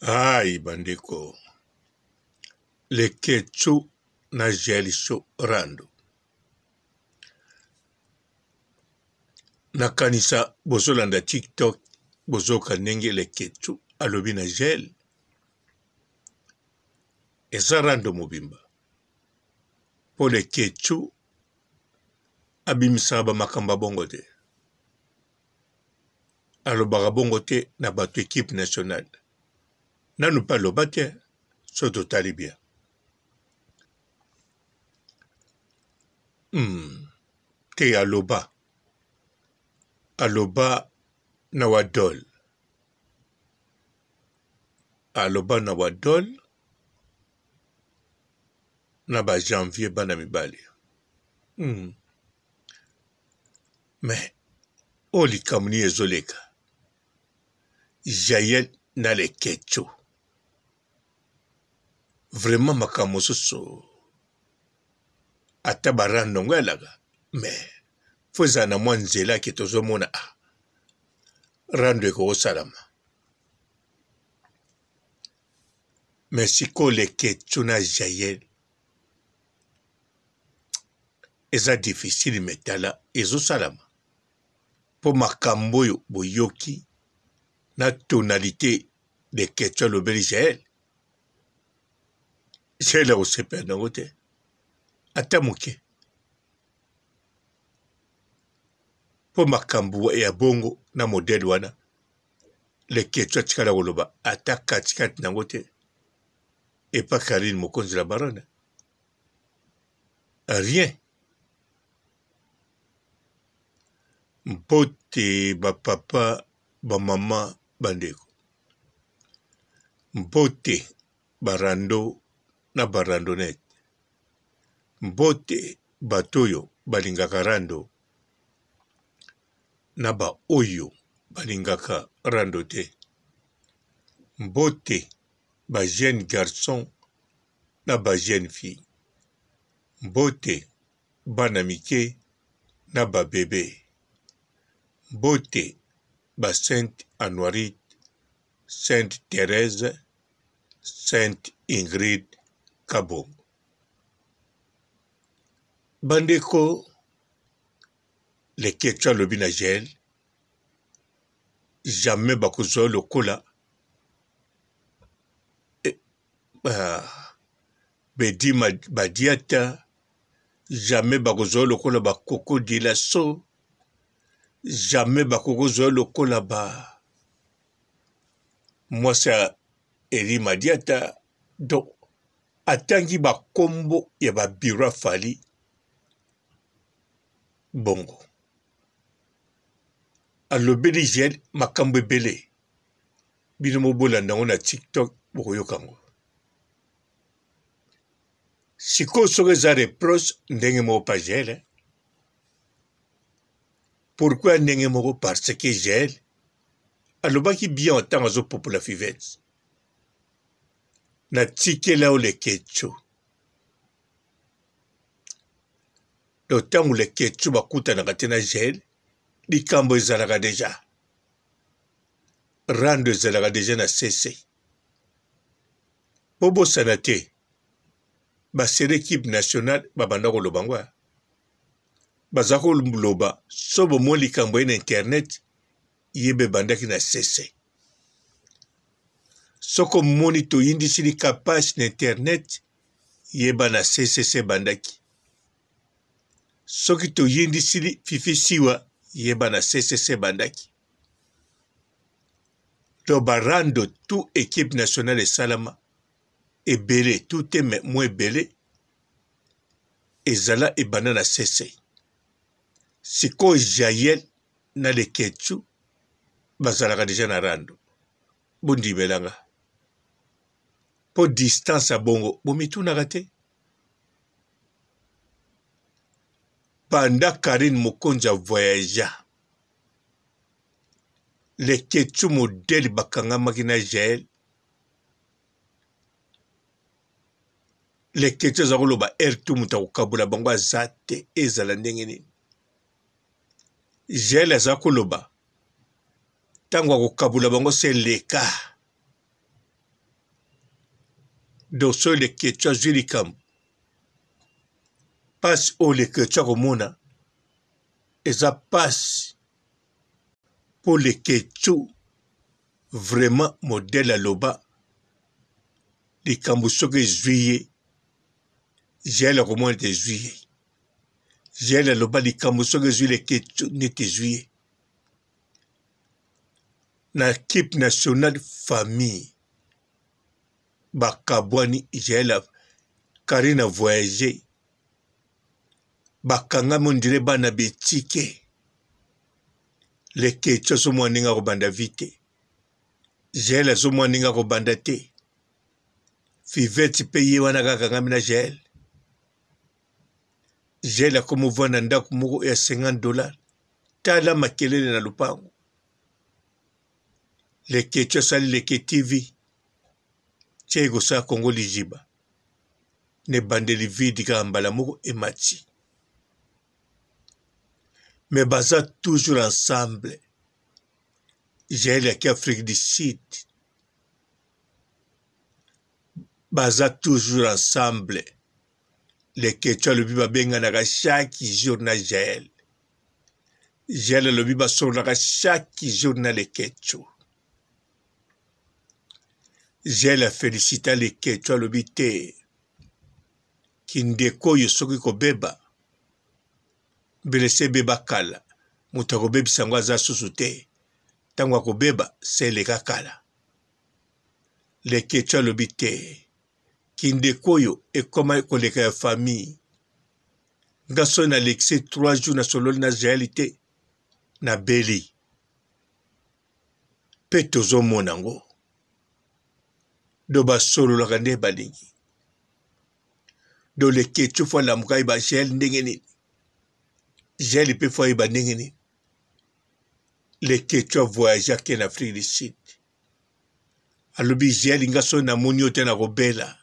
Ayi bandeko, Leketshou na Jael Show rando. Nakanisa bozolanda TikTok bozoka ndenge Leketshou alobi na Jael. Eza rando mobimba. Mpo Leketshou abimisaka ba makambo ya bongo te. Alobaka bongo te na bato equipe nationale. Nanu pe aloba te soki totali bien. Hmm. Te aloba. Aloba na Wadol. Aloba na Wadol na ba janvier bana mibali. Hmm. Mais oyo likambo nini ezoleka? Jael na Leketchou vraiment makambo mosusu ata ba rando yango elaka mais faut ezala na mwa nzela ke tozomona ah rando ekokosalama mais sikoyo Leketchou na Jael eza difficile mais tala ezosalama mpo makambo oyo boyoki na tonalite de question alobeli Jael Jael akosepela nango te ata moke mpo makambo ya bongo na modele wana leketsu atikala koloba ata katikati nango te epa Karine mokonzi la baronne rien Mbote ba papa, ba mama, ba ndeko. Mbote ba rando na ba randonnette. Mbote bato oyo balingaka rando na ba oyo balingaka rando te. Mbote ba jeunes garçons na ba jeunes filles. Mbote bana mike na ba bebe. Mbote ba sainte Anuarite, sainte Therèse, sainte Ingrid Kabongo. Bandeko, Leketchou alobi na Jael, jamais bakozwa yo lokola eh, Bedi Badiata, jamais bakozwa yo lokola ba koko dilaso jamais bakokozwa yo lokola ba mwasi ya Eli Madiata donc atangi bakombo ya ba bureau ya Fally bongo alobeli Jael makambo ebele bino mobolanda yango na TikTok bokoyoka yango. Sikoyo soki eza reproche ndenge moko pa Jael eh? Pourquoi ndenge moko parce que Jael alobaki bien ntango azopopola Fivette natikela yo leketcho donc ntango leketcho bakutanaka te na Jael likambo ezalaka deja rando ezalaka deja na sese Bobosana te ba sere equipe nationale babanda koloba ngo baza koloba so bomoni likambo ye na internet yeba ebandaki na sese soki omoni toyindisi likapache na internet yeba na ccc ebandaki soki toyindisi fifi siwa yeba na ccc ebandaki Donc ba rando tout equipe nationale esalama ebele tout te mais mwa ebele ezala ebanda na sese sikoyo Jael na Leketchou bazalaka deja na rando bondimela nga po distance ya bongo bomitunaka te banda Carine Mokonzi a voyagea Leketchou modèle bakangamaki na Jael Leketchou aza koloba heure tout moto akokabola bango aza te ezala ndenge nini Jael aza koloba ntango akokabola bango se leka. Donc soki Leketchou azwi likambo, pasi oyo Leketchou akomona eza pasi mpo Leketchou vraiment modèle aloba likambo soki ezwi ye Jael akomona ete ezwi ye. Jael aloba likambo soki ezwi Leketchou neti ezwi ye. Na equipe nationale famille bakabwani Jael Karine a voyage bakangami ondire bana betike Leketchou azomona ndenge akobanda vie te Jael azomona ndenge akobanda te Fivette mpe ye wana kaka akangami na Jael Jael akomi ovanda ndako moko ya 50 dollars tala makelele na lopango Leketchou asali Leke TV tia ekosala Congo liziba na ebandeli vide kaka mbala moko emati mais baza toujours ensemble Jael ake Afrique du Sud baza toujours ensemble Leketchou alobi babenganaka chaque jour na Jael Jael alobi basololaka chaque jour na Leketchou Jael afelicita Leketchou alobi te kindeko oyo soki kobeba mbele se ebeba kala moto akobebisa yango aza susu te ntango akobeba se eleka kala Leketchou alobi te kindeko oyo ekoma koleka ya famille nga soki nalekisi 3 jours nasololi na Jael te nabeli mpe tozomona yango do basololaka nde balingi do leketchou fo alamuka ayeba Jael ndenge nini Jael mpe fo ayeba ndenge nini leketchou avoyage ake na Afrique du Sud alobi Jael nga soki namoni yo te nakobela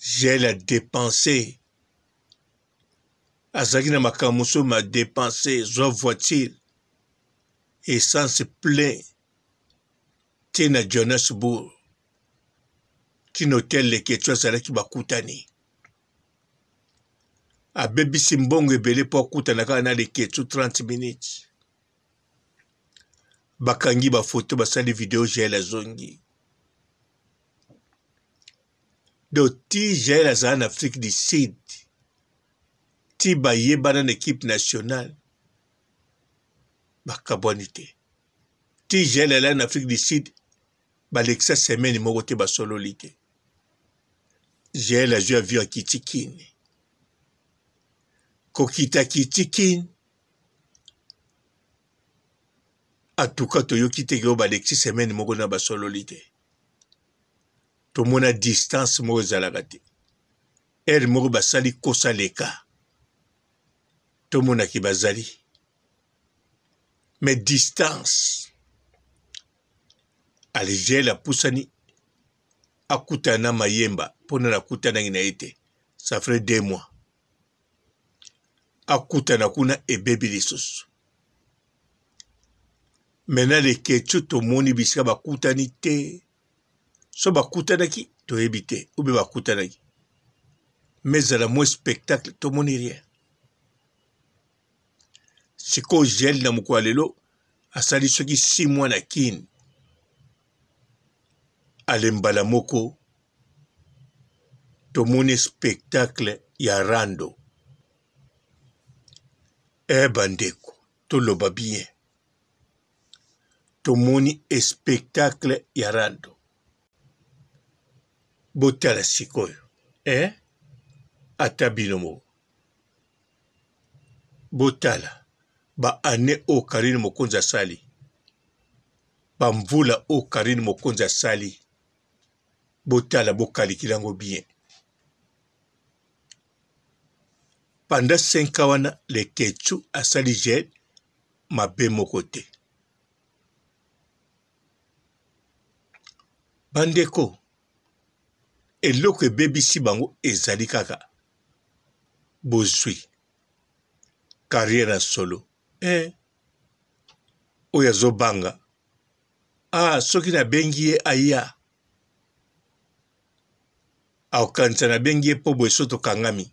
Jael a depense azalaki na makambo mosusu ma depense zwa voiture essence plein ti na Johannesburg ti na hotel Leketchou azalaki bakutani abebisi mbongo ebele mpo akutana kaka na Leketchou 30 minutes bakangi bafoto basali video Jael azongi donc ti Jael azala na Afrique du Sud ti bayebana na equipe nationale bakabwani te ti Jael alala na Afrique du Sud balekisa semaine moko te basololi te Jael azwi avion akiti Kin kokita kiti Kin atuka toyoki te ke balekisi semaine moko na basololi te tomona distance moko ezalaka te heure moko basali kosa leka tomonaki bazali mais distance aligel apusani akutana na mayemba mpona nakutanaki na ye te ça ferait deux mois akutana kuna ebebi lisusu maintenant leketchou tomoni bisika bakutani te so bakutanaki toyebi te ube bakutanaki mais ezala mwa spectacle tomoni rien sikoyo gel na mokolo ya lelo asali soki 6 mois na kin ale mbala moko tomoni spectacle ya rando e bandeko toloba bien tomoni espectacle ya rando botala sikoyo eh? Ata bino moko botala ba annee oyo Carine Mokonzi asali ba mvula oyo Carine Mokonzi asali botala bokalikila yango bien pendant 5 ans wana Leketchou asali gel mabe moko te bandeko eloko ebebisi bango ezali kaka bozwi carrière ya solo eh oyo azobanga ah soki nabengi ye aya. Akokanisa nabengi ye mpo boye so tokangami.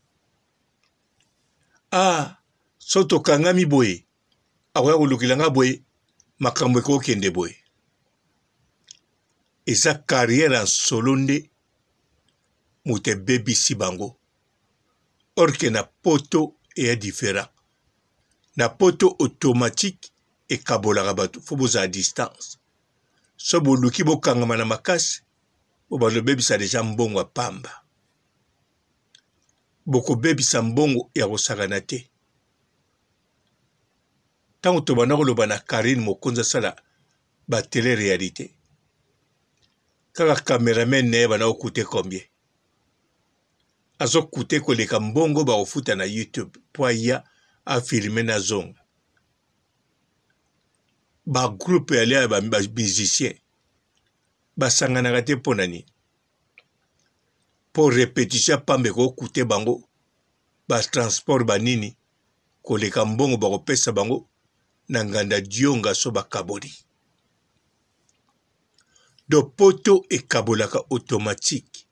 Ah, so tokangami boye, akoya kolukela nga boye, makambo ekokende boye. Eza carrière en solo nde moto ebebisi bango. Or que na poto eya different. Na poto automatique ekabolaka bato, faut bozala distance. So boluki bokangama na makasi, bobanda kobebisa deja mbongo ya pamba. Bokobebisa mbongo ya kosakana te. Tango tobanda koloba na Carine Mokonzi asala ba tele realite, kaka cameraman na ye banda ko coute combien? Azo coute koleka mbongo bakofuta na YouTube po aya a filme na zonga. Ba groupe ya lia ba musiciens basanganaka te mpo na nini? Mpo repetition ya pamba ekoki coute bango ba transport ba nini koleka mbongo bakopesa bango na nganda dionga so bakaboli. Donc poto ekabolaka automatique.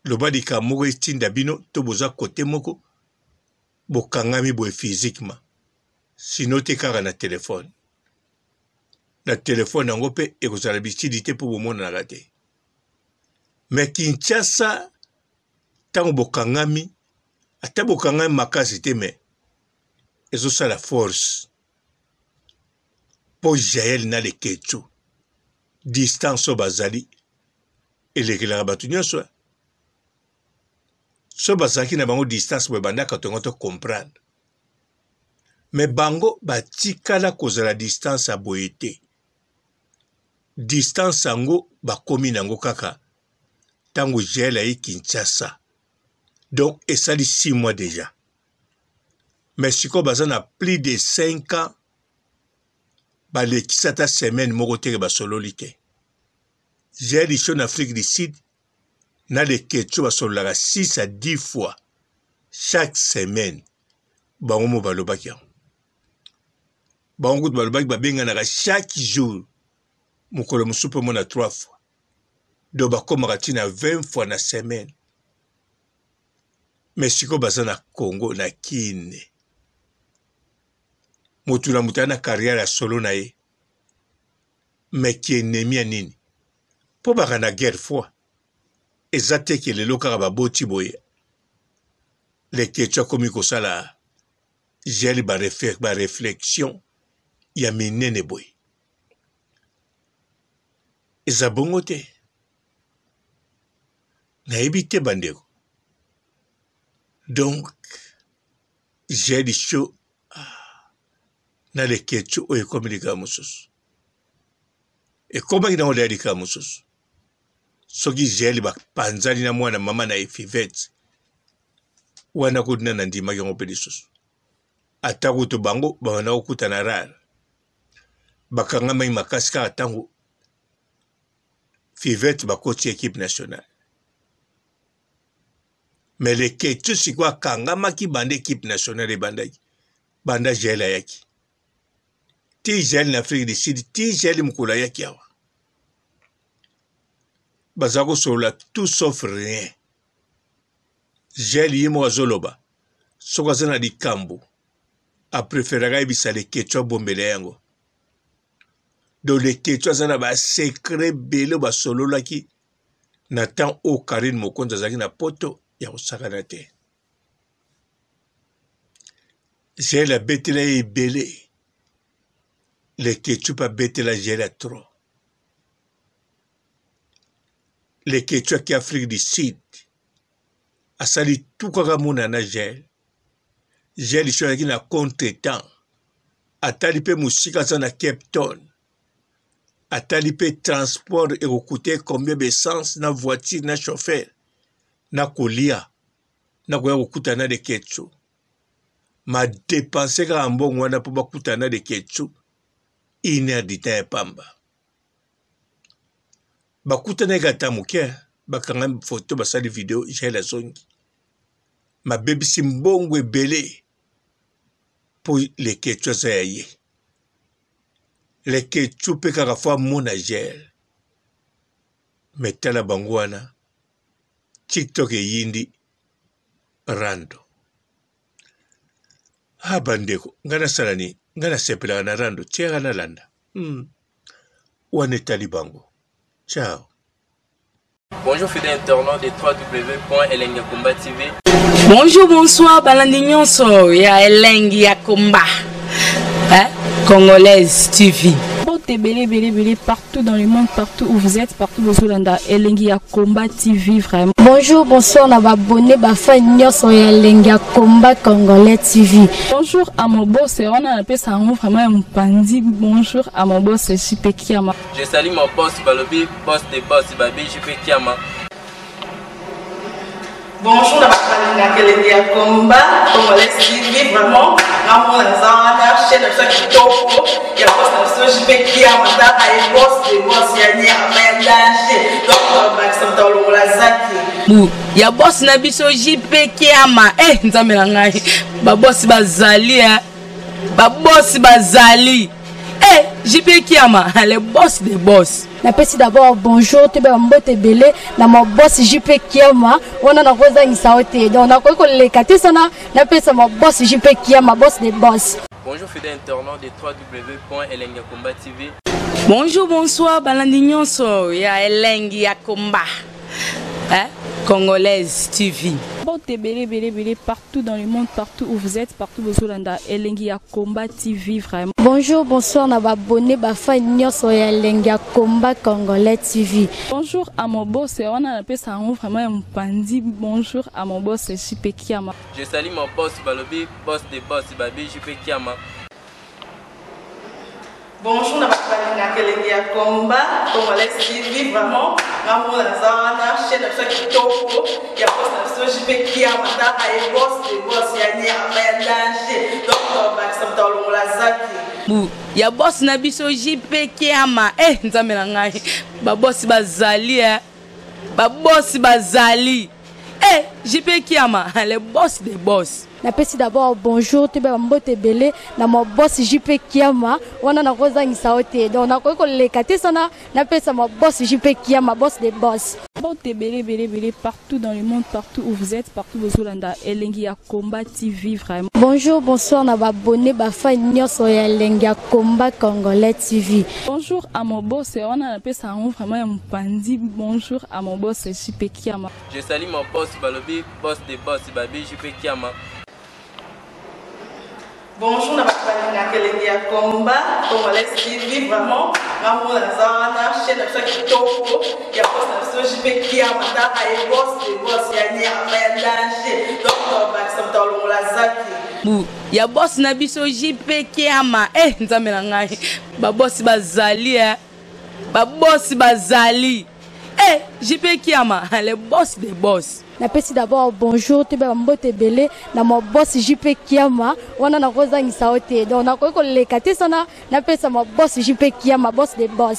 Loba likambo moko etinda bino to boza kote moko bokangami boye physiquement sino te kaka na telefone. Na telefone yango mpe ekozala bitidi te mpo bomonanaka te. Mais Kinshasa ntango bokangami ata bokangami makasi te mais ezosala force mpo Jael na Leketchou distance oyo bazali elekelaka bato nyonso. So bazalaki na bango distance boye bandaka tongo to comprendre mais bango batikala kozala distance ya boye te. Distance yango bakomi na yango kaka ntango Jael aye Kinshasa, donc esali 6 mois deja, mais sikoyo baza na plus de 5 ans balekisi ata semaine moko teke basololi te. Jael iso na Afrique du Sud na Leketchou basololaka 6 à 10 fois chaque semaine. Bango mo balobaki yango, bango kutu balobaki babenganaka chaque jour, mokolo mosusu mpe mona 3 fois, donc bakomaka ti na 20 fois na semaine. Mais sikoyo baza na Congo na Kin, motu na moto aza na carrière ya solo na ye, mais ki ennemi ya nini? Mpo baka na guerre foi eza te ke lelo kaka baboti boye Leketchou akomi kosala gel ba reflexion ya minene boye, eza bongo te. Nayebi te bandeko. Donc gel show ah, na Leketchou oyo ekomi likambo mosusu, ekomaki nango deya likambo mosusu. Soki gel bapanzani na mwana mama na ye Fivette wana kutu na nandimaki yango mpe lisusu, ata kutu bango babanda kokutana rare, bakangamaki makasi kaka ntango Fivette bakoti equipe nationale. Mais Leketchou sikoyo akangamaki banda equipe nationale ebandaki, banda Jael ayaki ti Jael na Afrique du Sud, ti Jael mokolo ayaki awa, baza kosolola tout sauf rien. Jael ye moko azoloba soki aza na likambo apreferaka ayebisa Leketchou abombela yango. Donc Leketchou aza na ba secret ebele basololaki na temps oyo Carine Mokonzi azalaki na poto ya kosakana te. Jael abetela ye ebele, Leketchou pe abetela Jael ya trop. Leketchou ake Afrique du Sud asali tout kaka mona na Jael. Jael so azalaki na contre temps, atali pe mosika aza na Cape Town, atali pe transport ekokute combien d'essence na voiture na chauffeur na kolia na koya kokutana na Leketchou. Ma depense kaka mbongo wana mpo bakutana na Leketchou une heure du temps ya pamba. Bakutanaki ata moke, bakanga foto, basali video, Jael azongi. Mabebisi mbongo ebele mpo Leketchou aza ya ye. Leketchou mpe kaka fo amona Jael. Me tala bango wana. TikTok eyindi rando. Ah bandeko, ngai nasala nini? Ngai nasepelaka na rando, tiaka nalanda. Wana etali bango. Ciao. Bonjour fidèles internautes de www.elengiyakomba TV. Bonjour, bonsoir, balandi nyonso ya Elengi ya Komba. Hein? Congolaise TV. Mbote ebele ebele ebele partout dans le monde, partout où vous êtes, partout bozolanda Elengi ya Combat TV vraiment. Bonjour, bonsoir na ba abonné ba fan nyonso ya Elengi ya Combat Congolais TV. Bonjour à mon boss, wana napesa yango vraiment ya mopanzi. Bonjour à mon boss JP Kiama. Je salue mon boss balobi boss de boss babi JP Kiama. Bonjour na bato balingaka elengi ya combat congolais TV vraiment ngamona naza wana chaîne na biso ya kitoko ya boss na biso JP Kiama tala ye boss de boss ya nyama ya danger donc bakisa moto alongola zaki bu ya boss na biso JP Kiama eh nzambe na ngai ba boss bazali eh ba boss bazali eh JP Kiama le boss de boss. Napesi d'abord bonjour toyeba mbote ebele na ma boss JP Kiama wana nakozangisa yo te donc nakoki koleka te sana napesa ma boss JP Kiama boss de boss. Bonjour fidèles internautes de www.elengiyakomba TV. Bonjour, bonsoir, balandi nyonso ya Elengi ya Komba. Hein? Congolaise TV. Mbote ebele ebele ebele partout dans le monde, partout où vous êtes, partout bozolanda Elengi ya Combat TV vraiment. Bonjour, bonsoir na ba abonné ba fan nyonso ya Elengi ya Combat Congolais TV. Bonjour à mon boss, wana napesa yango vraiment ya mopanzi. Bonjour à mon boss JP Kiama. Je salue mon boss balobi boss de boss babi JP Kiama. Bonjour na bato balingaka elengi ya combat congolais TV vraiment ngamona naza wana chaîne na biso ya kitoko ya boss na biso JP Kiama tala ye boss de boss ya nyama ya danger donc bakisa moto alongola zaki bu ya boss na biso JP Kiama eh nzambe na ngai ba boss bazali eh ba boss bazali eh JP Kiama le boss de boss. Napesi d'abord bonjour toyeba mbote ebele na ma boss JP Kiama wana nakozangisa yo te donc nakoki koleka te sana napesa ma boss JP Kiama boss de boss. Mbote ebele ebele ebele partout dans le monde, partout où vous êtes, partout bozolanda Elengi ya Combat TV vraiment. Bonjour, bonsoir na ba abonné ba fan nyonso ya Elengi ya Combat Congolais TV. Bonjour à mon boss, wana napesa yango vraiment ya mopanzi. Bonjour à mon boss JP Kiama. Je salue mon boss balobi boss de boss babi JP Kiama. Bonjour na bato balingaka elengi ya combat congolais TV vraiment ngamona naza wana chaîne na biso ya kitoko ya boss na biso JP Kiama tala ye boss de boss ya nyama ya danger donc bakisa moto alongola zaki bu ya boss na biso JP Kiama eh nzambe na ngai ba boss bazali eh ba boss bazali eh JP Kiama le boss de boss. Napesi d'abord bonjour toyeba mbote ebele na ma boss JP Kiama wana nakozangisa yo te donc nakoki koleka te sana napesa ma boss JP Kiama boss de boss.